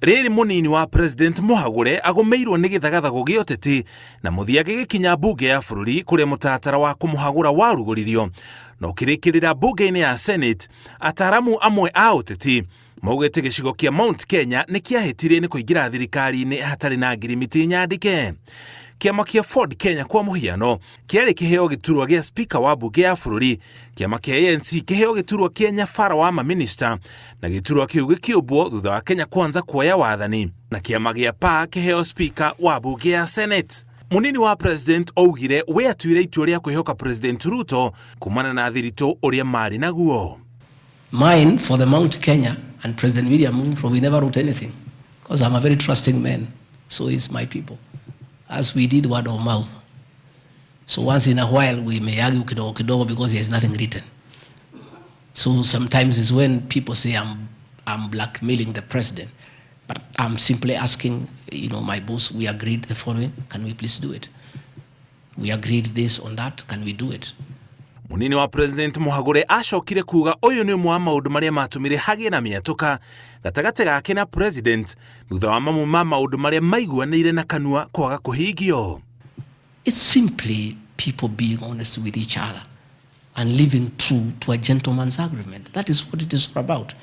Rĩrĩ mũnini wa president mũhagũre agũmĩirwo nĩ gĩthagathago gĩa ũteti na mũthia gĩgĩkinya mbunge ya bũrũri kũrĩa mũtaratara wa kũmũhagũra warugũririo na ũkĩrĩkĩrĩra mbunge-inĩ ya Senate. Ataaramu amwe a ũteti maugĩte gĩcigo kĩa Mount Kenya nĩ kĩahĩtirie nĩ kũingĩra thirikari-inĩ hatarĩ na ngirimiti nyandĩke. Kĩama kĩa Ford Kenya kwa mũhiano kĩarĩ kĩheo gĩturwa gĩa spika wa mbunge ya bũrũri, kĩama kĩa ANC kĩheo gĩturwa kĩa nyabara wa maminista, na gĩturwa kĩu gĩkĩũmbwo thutha wa Kenya Kwanza kuoya wathani, na kĩama gĩa PA kĩheo spika wa mbunge ya Senate. Mũnini wa president augire we atuire itua rĩa kwĩhoka President Ruto kumana na thiritũ ũrĩa marĩ naguo. Mine for the Mount Kenya and President William Ruto, we never wrote anything because I'm a very trusting man. So is my people. As we did word of mouth. So once in a while we may argue kidogo kidogo because there's nothing written. So sometimes it's when people say I'm blackmailing the president. But I'm simply asking, my boss, we agreed the following, can we please do it? We agreed this on that, can we do it? Munini wa president Muhagure acokire kuga ũyũ nĩ ũmwe wa maũndũ marĩa matũmire hagĩe na mĩatũka gatagatĩ gake na president thutha wa mamwe ma maũndũ marĩa maiguanĩire na kanua kwaga kũhingio. It's simply people being honest with each other and living true to a gentleman's agreement. That is what it is all about.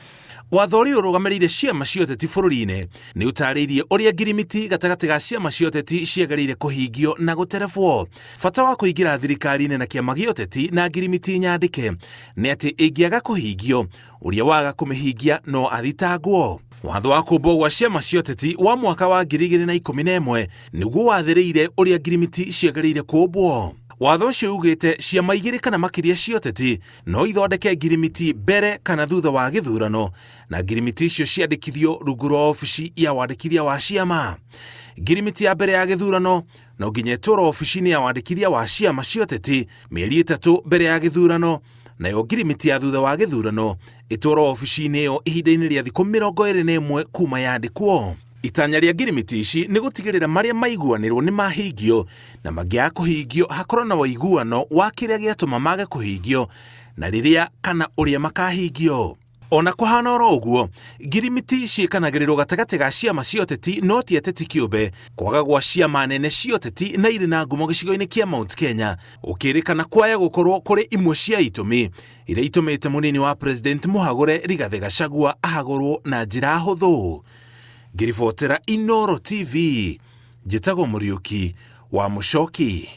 Watho ũrĩa ũrũgamĩrĩire ciama cia ũteti bũrũri-inĩ nĩ ũtarĩirie ũrĩa ngirimiti gatagatĩ ga ciama cia ũteti ciagĩrĩire kũhingio na gũterebwo. Bata wa kũingĩra thirikari-inĩ na kĩama gĩa ũteti na ngirimiti nyandĩke nĩ atĩ ĩngĩaga kũhingio, ũrĩa waga kũmĩhingia no athitangwo. Watho wa kũmbwo gwa ciama cia ũteti wa mwaka wa 2011 nĩguo wathĩrĩire ũrĩa ngirimiti ciagĩrĩire kũmbwo. Watho ũcio ugĩte ciama igĩrĩ kana makĩria cia ũteti no ithondeke ngirimiti mbere kana thutha wa gĩthurano, na ngirimiti icio ciandĩkithio rungu rwa obici ya wandĩkithia wa ciama. Ngirimiti ya mbere ya gĩthurano no nginya ĩtwarwo obici-inĩ ya wandĩkithia wa ciama cia ũteti mĩeri 3 mbere ya gĩthurano, nayo ngirimiti ya thutha wa gĩthurano ĩtwarwo obici-inĩ ĩyo ihinda-inĩ rĩa thikũ 21 kuma yandĩkwo. Itanya rĩa ngirimiti ici nĩ gũtigĩrĩra marĩa maiguanĩrwo nĩ mahingio, na mangĩaga kũhingio hakorwo na ũiguano wa kĩrĩa gĩatũma mage kũhingio na rĩrĩa kana ũrĩa makahingio. Ona kũhana oro ũguo, ngirimiti ciĩkanagĩrĩrwo gatagatĩ ga ciama cia ũteti no ti ateti kĩũmbe. Kwaga gwa ciama nene cia ũteti na irĩ na ngumo gĩcigo-inĩ kĩa Mount Kenya gũkĩrĩkana kwaya gũkorwo kũrĩ imwe cia itũmi iria itũmĩte mũnini wa president mũhagũre Rigathĩ Gachagua ahagũrwo na njĩra hũthũ. Ngĩribotera Inooro TV, njĩtagwo Mũriũki wa Mũcoki.